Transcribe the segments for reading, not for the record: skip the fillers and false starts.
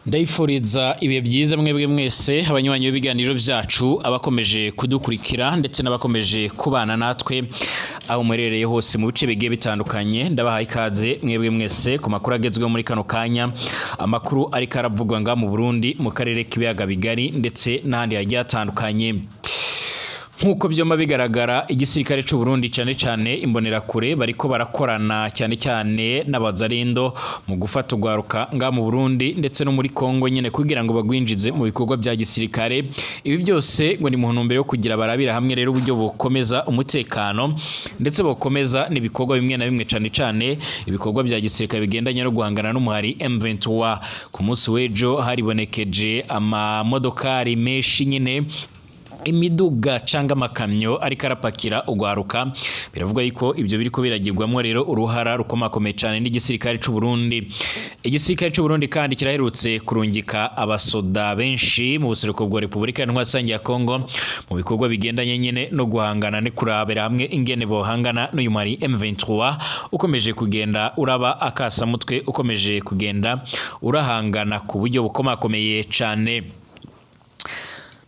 Ndayifuriza ibihe byiza mwebwe mwese abanywanyi b'ibiganiro byacu, abakomeje kudukurikira ndetse n'abakomeje kubana natwe aho muherereye hose mu bice bigiye bitandukanye. Ndabahaye ikaze mwebwe mwese ku makuru agezweho muri kano kanya, amakuru ariko aravugwa nga mu Burundi, mu karere k'ibiyaga bigari ndetse n'ahandi hagiye hatandukanye. Nk'uko byoma bigaragara, igisirikare c'u Burundi, cyane cyane imbonerakure, bariko barakorana cyane cyane n'abazarindo mu gufata ugwaruka nga mu Burundi ndetse no muri Kongo nyene, kugira ngo bagwinjize mu bikorwa bya gisirikare. Ibi byose ngo ni mu ntumbero yo kugira barabira hamwe rero uburyo bukomeza umutekano ndetse bukomeza n'ibikorwa bimwe na bimwe, cyane cyane ibikorwa bya gisirikare bigendanye no guhangana n'umuhari M23. Ku munsi w'ejo haribonekeje amamodokari menshi nyine, imiduga canga amakamyo ariko arapakira ugwaruka. Biravugwa yuko ibyo biriko biragirwamwo rero uruhara rukomakomeye cyane n'igisirikare c'u Burundi. Igisirikare c'u Burundi kandi kiraherutse kurungika abasoda benshi mu buseruko bwa Repubulika Intwaro ya Kongo mu bikorwa bigendanye nyine no guhangana no kurabira hamwe ingene bohangana n'uyu mari M23 ukomeje kugenda uraba akasamutwe, ukomeje kugenda urahangana ku buryo bukomakomeye cane.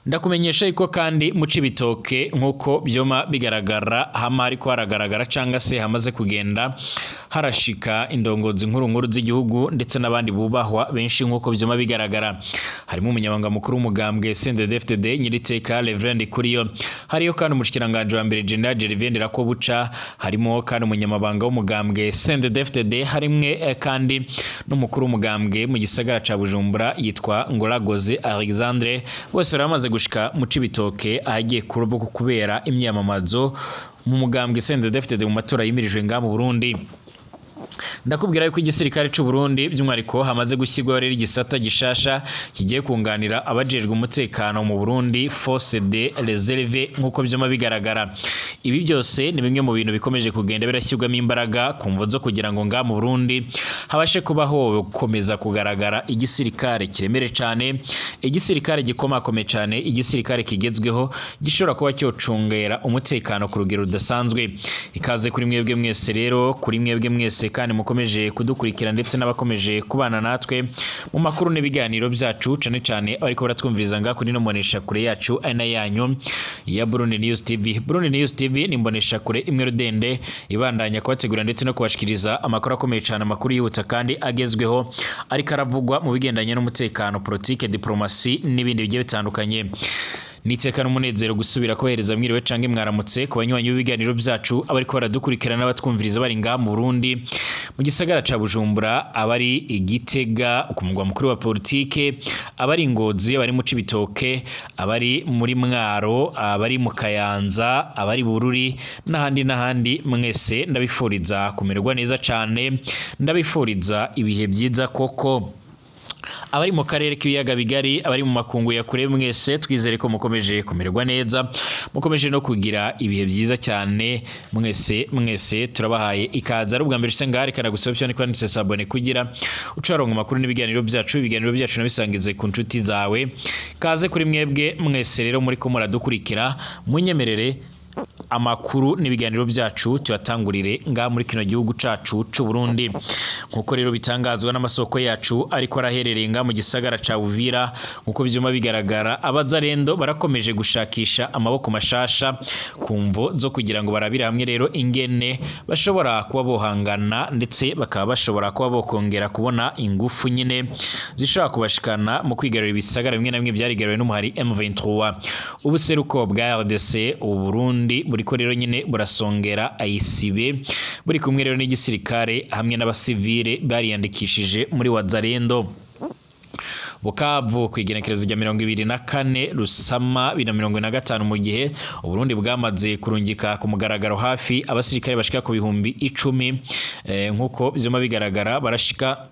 Ndakumenyesha yuko kandi mu Cibitoke, nk'uko byoma bigaragara, hama hariko haragaragara canga se hamaze kugenda harashika indongozi nkuru nkuru z'igihugu ndetse n'abandi bubahwa benshi. Nk'uko byoma bigaragara, harimo umunyamabanga mukuru w'umugambwe CNDD-FDD, Nyiriteka Reverend Kuriyo, hariyo kandi umushikiranganje wa mbere, General Gervais Ndirakobuca, harimo kandi umunyamabanga w'umugambwe CNDD-FDD, harimwe kandi n'umukuru w'umugambwe mu gisagara ca Bujumbura yitwa Ngoragoze Alexandre. Bose baramaze gushika mu Cibitoke ahagiye kubera imyamamazo mu mugambwe CNDD-FDD mu matora yimirijwe nga mu Burundi. Ndakubwira yuko igisirikare c'u Burundi by'umwihariko hamaze gushyirwaho rero igisata gishasha kigiye kunganira abajejwe umutekano mu Burundi, Force de Reserve. Nk'uko vyuma bigaragara, ibi byose ni bimwe mu bintu bikomeje kugenda birashyirwamo imbaraga ku mvo zo kugira ngo nga mu Burundi habashe kubaho gukomeza kugaragara igisirikare kiremere cane, igisirikare gikomakomeye cane, igisirikare kigezweho gishobora kuba cyocungera umutekano ku rugero rudasanzwe. Ikaze kuri mwebwe mwese rero, kuri mwebwe mwese kandi mukomeje kudukurikira ndetse n'abakomeje kubana natwe mu makuru n'ibiganiro byacu, cane cane ariko baratwumviriza nga kuri no mbonesha kure yacu ari na yanyu ya Burundi News TV. Burundi News TV ni mbonesha kure imwe rudende ibandanya kubategura ndetse no kubashikiriza amakuru akomeye cane, amakuru yihuta kandi agezweho ariko aravugwa mu bigendanye n'umutekano, politike, diplomasi n'ibindi bigiye bitandukanye. Niteka n'umunezero gusubira kohereza mwiriwe canke mwaramutse ku banywanyi b'ibiganiro byacu, abariko baradukurikirana n'abatwumviriza bari ngaha mu Burundi, mu gisagara ca Bujumbura, abari i Gitega ku mugwa mukuru wa politike, abari i Ngozi, abari mu Cibitoke, abari muri Mwaro, abari mu Kayanza, abari Bururi n'ahandi n'ahandi. Mwese ndabifuriza kumererwa neza cane, ndabifuriza ibihe byiza koko. Abari mu karere k'ibiyaga bigari, abari mu makungu ya kure, mwese twizere ko mukomeje kumererwa neza, mukomeje no kugira ibihe byiza cyane. Mwese mwese turabahaye ikaze. Ari ubwa mbere ushitse ngaha, reka nagusaba cyane kwanditse s'abonner kugira ucaronka amakuru n'ibiganiro byacu. Ibiganiro byacu nabisangize ku nshuti zawe. Kaze kuri mwebwe mwese rero muri ko muradukurikira. Munyemerere amakuru n'ibiganiro byacu tuyatangurire ngaha muri kino gihugu cacu c'u Burundi. Nkuko rero bitangazwa n'amasoko yacu ariko araherereye ngaha mu gisagara ca Uvira, nkuko vyuma bigaragara, abazarendo barakomeje gushakisha amaboko mashasha ku mvo zo kugira ngo barabire hamwe rero ingene bashobora kuba bohangana ndetse bakaba bashobora kuba bokongera kubona ingufu nyine zishobora kubashikana mu kwigarurira ibisagara bimwe na bimwe byarigaruriwe n'umuhari M23. Ubuseruko bwa RDC, Uburundi buriko rero nyine burasongera ayisibe, buri kumwe rero n'igisirikare hamwe n'abasivile bariyandikishije muri Wazalendo. Bukavu, ku igenekerezo rya 24 Rusama 2025, mu gihe Uburundi bwamaze kurungika ku mugaragaro hafi abasirikare bashika ku 10,000, nk'uko vyuma bigaragara barashika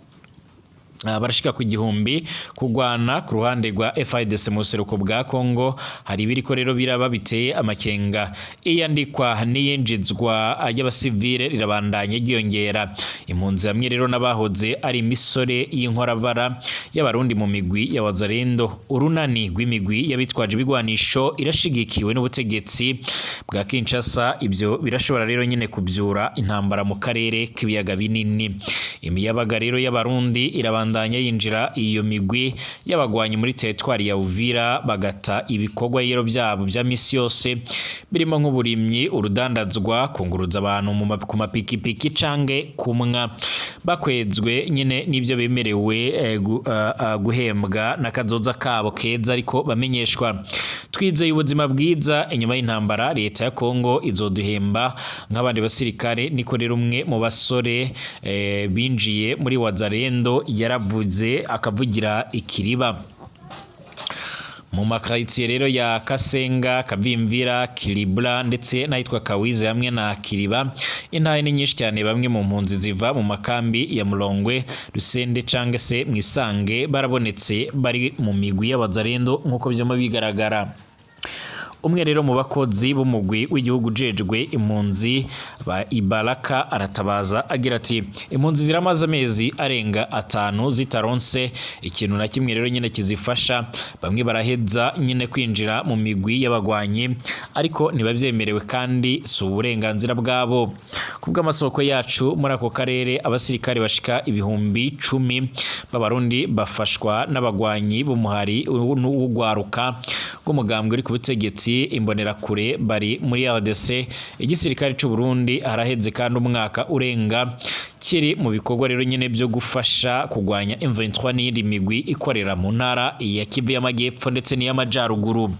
ku 1000 kugwana ku ruhande rwa FARDC mu buseruko bwa Congo. Hari ibiriko rero biraba biteye amakenga. Iyandikwa n'iyinjizwa ry'abasivile rirabandanye ryiyongera. Impunzi hamwe rero n'abahoze ari imisore y'inkorabara y'abarundi mu migwi ya Wazalendo, urunani rw'imigwi y'abitwaje ibigwanisho irashigikiwe n'ubutegetsi bwa Kinshasa. Ibyo birashobora rero nyine kubyura intambara mu karere k'ibiyaga binini. Imiyabaga rero y'abarundi irabandanya abandanya yinjira iyo migwi y'abagwanyi muri teritwari ya Uvira, bagata ibikorwa rero byabo bya misi yose birimo nk'uburimyi, urudandazwa, kunguruza abantu ku mapikipiki canke kumwa, bakwezwe nyine n'ibyo bemerewe guhembwa n'akazoza kabo keza. Ariko bamenyeshwa: "Twizeye ubuzima bwiza inyuma y'intambara, leta ya Kongo izoduhemba nk'abandi basirikare." Niko rero umwe mu basore binjiye muri Wazalendo yaravuze, akavugira ikiriba. Mu makaritsiye rero ya Kasenga, Kavimvira, Kiribura ndetse n'ahitwa Kawize hamwe na Kiriba, intahe ni nyinshi cyane. Bamwe mu mpunzi ziva mu makambi ya Murongwe, Rusende cange se Mwisange barabonetse bari mu migwi y'abazarendo, nk'uko vyama bigaragara. Umwe rero mu bakozi b'umugwi w'igihugu ujejwe impunzi ba Ibaraka aratabaza agira ati: "Impunzi ziramaze amezi arenga 5 zitaronse ikintu na kimwe rero nyine kizifasha. Bamwe baraheza nyine kwinjira mu migwi y'abagwanyi, ariko ntibabyemerewe kandi si uburenganzira bwabo." Kubw'amasoko yacu muri ako karere, abasirikare bashika 10,000 b'Abarundi bafashwa n'abagwanyi b'umuhari w'ugwaruka rw'umugambwe uri ku butegetsi, Imbonerakure, bari muri RDC. Igisirikare c'u Burundi haraheze kandi umwaka urenga kiri mu bikorwa rero nyine byo gufasha kugwanya M23 n'iyindi migwi ikorera mu ntara ya Kivu y'Amajyepfo ndetse n'iy'Amajaruguru.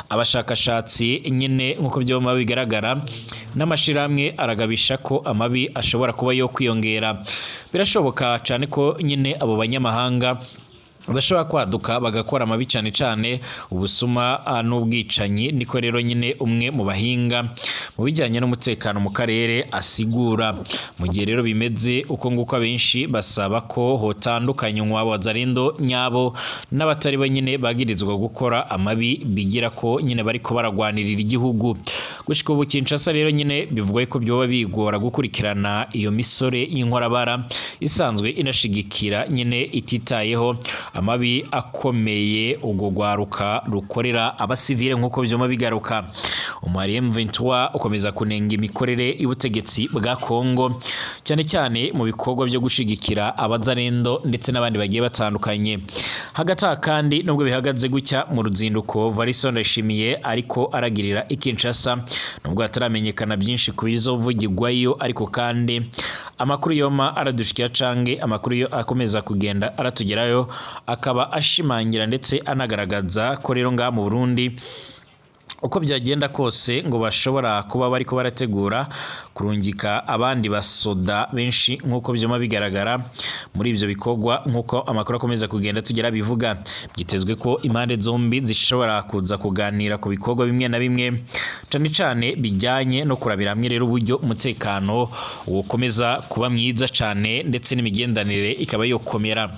Abashakashatsi nyine, nk'uko byoma bigaragara, n'amashirahamwe aragabisha ko amabi ashobora kuba yo kwiyongera. Birashoboka cyane ko nyine abo banyamahanga bashobora kwaduka bagakora amabi, cyane cyane ubusuma n'ubwicanyi. Niko rero nyine umwe mu bahinga mu bijyanye n'umutekano mu karere asigura. Mu gihe rero bimeze uko nguko, abenshi basaba ko hotandukanywa Wazalendo nyabo n'abatari bo nyine bagirizwa gukora amabi bigira ko nyine bariko baragwanirira igihugu. Gushika ubu Kinshasa rero nyine bivugwa ko byoba bigora gukurikirana iyo misore y'inkorabara isanzwe inashigikira nyine ititayeho amabi akomeye ubwo rwaruka rukorera abasivile, nk'uko vyoma bigaruka. Umuhari M23 ukomeza kunenga imikorere y'ubutegetsi bwa Kongo, cyane cyane mu bikorwa byo gushigikira abazarendo ndetse n'abandi bagiye batandukanye. Hagati aha kandi, nubwo bihagaze gutya, mu ruzinduko Evariste Ndayishimiye ariko aragirira i Kinshasa, nubwo hataramenyekana byinshi ku bizovugirwayo, ariko kandi amakuru yoma aradushikira cange amakuru yo akomeza kugenda aratugerayo akaba ashimangira ndetse anagaragaza ko rero ngaha mu Burundi, uko byagenda kose, ngo bashobora kuba bariko barategura kurungika abandi basoda benshi, nk'uko vyoma bigaragara muri ivyo bikorwa. Nk'uko amakuru akomeza kugenda tugera bivuga, byitezwe ko impande zombi zishobora kuza kuganira ku bikorwa bimwe na bimwe, cane cane bijyanye no kurabira hamwe rero uburyo umutekano wokomeza kuba mwiza cane ndetse n'imigenderanire ikaba yokomera.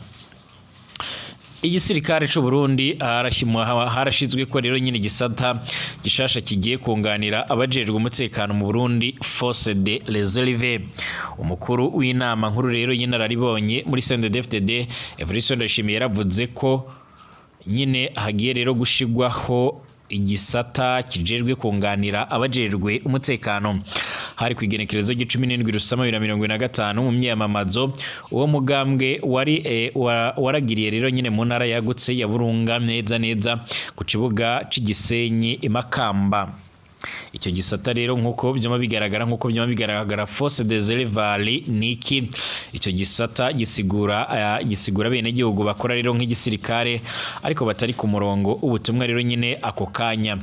Igisirikare c'u Burundi harashizwe ko rero nyine igisata gishasha kigiye kunganira abajejwe umutekano mu Burundi, Force de Reserve. Umukuru w'inama nkuru rero y'inararibonye muri CNDD-FDD, Evariste Ndayishimiye, yaravuze ko nyine hagiye rero gushigwaho igisata kijejwe kunganira abajejwe umutekano. Hari ku igenekerezo ry'icumi n'indwi Rusama 2025, mu myiyamamazo uwo mugambwe wari waragiriye rero nyine mu ntara yagutse ya Burunga, neza neza ku kibuga c'igisenyi i Makamba. Icyo gisata rero, nk'uko byama bigaragara, Force des Reserve niki? Icyo gisata gisigura bene gihugu bakora rero nk'igisirikare ariko batari ku murongo ubutumwa rero nyine ako kanya,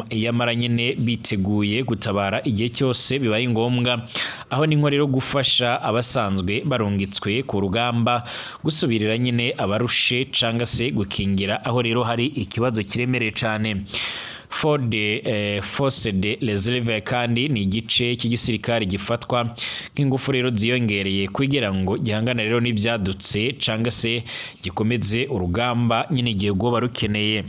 yamara nyine biteguye gutabara igihe cyose bibaye ngombwa. Aho ni nko rero gufasha abasanzwe barungitswe ku rugamba, gusubirira nyine abarushe, canga se gukingira aho rero hari ikibazo kiremereye cane. Force de Reserve kandi ni igice cy'igisirikare gifatwa nk'ingufu rero ziyongereye kugira ngo gihangane rero n'ibyadutse canga se gikomeze urugamba nyine igihe rwoba rukeneye.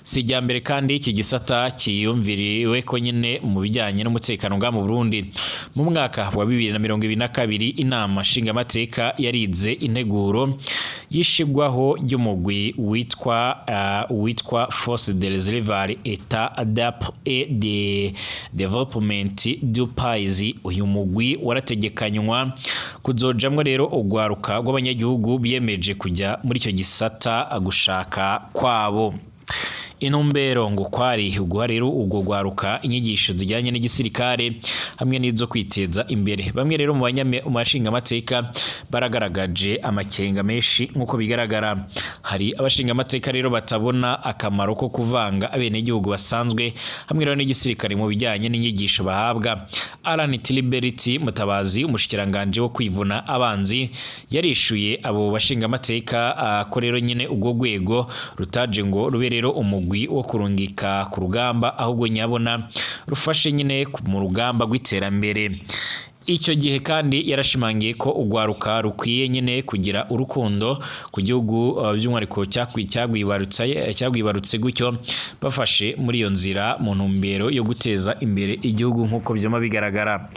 Si ijya mbere kandi iki gisata kiyumviriwe ko nyine mu bijyanye n'umutekano ngaha mu Burundi. Mu mwaka wa 2022, inama nshingamateka yarize integuro y'ishigwaho ry'umugwi witwa Force de Réserve État et de Développement du Pays. Uyu mugwi warategekanywa kuzojamwo rero urwaruka rw'abanyagihugu biyemeje kujya muri icyo gisata gushaka kwabo. Intumbero ngo kwari uguha rero urwo rwaruka inyigisho zijyanye n'igisirikare hamwe n'izo kwiteza imbere. Bamwe rero mu bashingamateka baragaragaje amakenga menshi. Nk'uko bigaragara, hari abashingamateka rero batabona akamaro ko kuvanga abenegihugu basanzwe hamwe rero n'igisirikare mu bijyanye n'inyigisho bahabwa. Alain Tribert Mutabazi, umushikiranganje wo kwivuna abanzi, yarishuye abo bashingamateka ko rero nyine ubwo rwego rutaje ngo rube rero umugwi wo kurungika ku rugamba, ahubwo nyabona rufashe nyine mu rugamba rw'iterambere. Icyo gihe kandi yarashimangiye ko urwaruka rukwiye nyine kugira urukundo ku gihugu, by'umwihariko cyagwibarutse, gutyo bafashe muri iyo nzira mu ntumbero yo guteza imbere igihugu. Nk'uko byama bigaragara,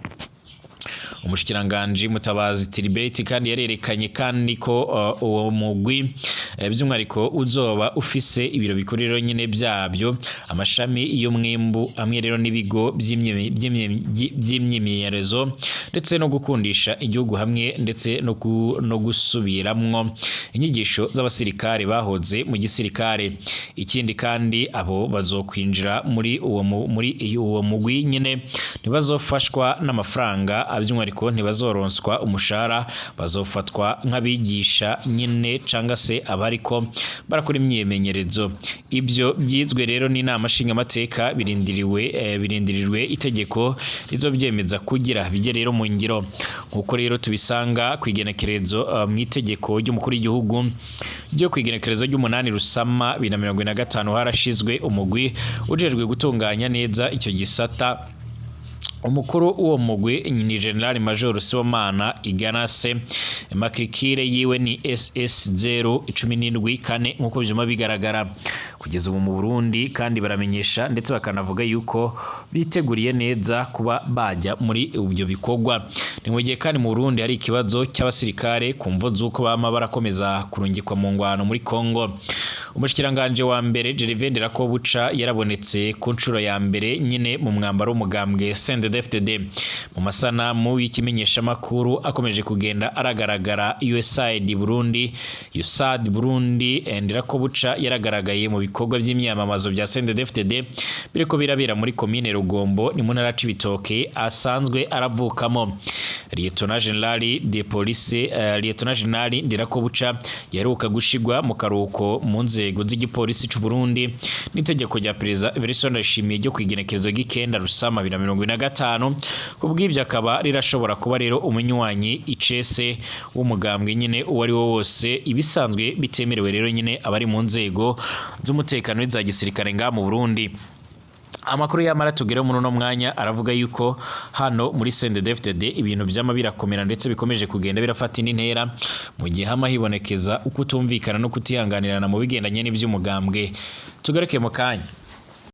umushikiranganji Mutabazi Tribert kandi yarerekanye kandi ko uwo mugwi by'umwihariko uzoba ufise ibiro bikuru rero nyine byabyo, amashami y'umwimbu, hamwe rero n'ibigo by'imyimenyerezo ndetse no gukundisha igihugu, hamwe ndetse no gusubiramwo inyigisho z'abasirikare bahoze mu gisirikare. Ikindi kandi, abo bazokwinjira muri uwo mugwi nyine ntibazofashwa n'amafaranga, by'umwihariko ntibazoronswa umushahara, bazofatwa nk'abigisha nyine canga se abariko barakora imyimenyerezo. Ibyo byizwe rero n'inama nshingamateka, birindirijwe itegeko rizobyemeza kugira bijye rero mu ngiro. Nk'uko rero tubisanga ku igenekerezo mu itegeko ry'umukuru w'igihugu ryo ku igenekerezo ry'umunani Rusama 2025, harashizwe umugwi ujejwe gutunganya neza icyo gisata. Umukuru w'uwo mugwi ni General Major Sibomana Ignace, matricule yiwe ni SS 0174. Nk'uko byuma bigaragara kugeza ubu mu Burundi kandi, baramenyesha ndetse bakanavuga yuko biteguriye neza kuba bajya muri ibyo bikorwa. Ni mu gihe kandi mu Burundi hari ikibazo cy'abasirikare ku mvo z'uko bama barakomeza kurungikwa mu ngwano muri Congo. Umushikiranganje wa mbere Gervais Ndirakobuca yarabonetse ku nshuro ya mbere nyine mu mwambaro w'umugambwe CNDD-FDD. Mu masanamu y'ikimenyeshamakuru akomeje kugenda aragaragara USAID Burundi, USAID Burundi, Ndirakobuca yaragaragaye mu bikorwa by'imyamamazo bya CNDD-FDD biriko birabera muri komine Rugombo, ni mu ntara ya Cibitoke asanzwe aravukamo. Lieutenant General de Police, Lieutenant General Ndirakobuca yaheruka gushigwa mu karuhuko mu nzego z'igipolisi c'u Burundi n'itegeko rya Perezida Evariste Ndayishimiye ryo kwigenekerezo ry'ikenda Rusama 2025. Kubw'ibyo akaba rirashobora kuba rero umunywanyi icese w'umugambwe nyine uwo ari wo wose, ibisanzwe bitemerewe rero nyine abari mu nzego z'umutekano n'iza gisirikare ngaha mu Burundi. Amakuru yamara tugere muri uno mwanya aravuga yuko hano muri CNDD-FDD ibintu vyama birakomera, ndetse bikomeje kugenda birafata indi ntera mu gihe hama hibonekeza ukutumvikana no kutihanganirana mu bigendanye n'ivy'umugambwe. Tugaruke mu kanya.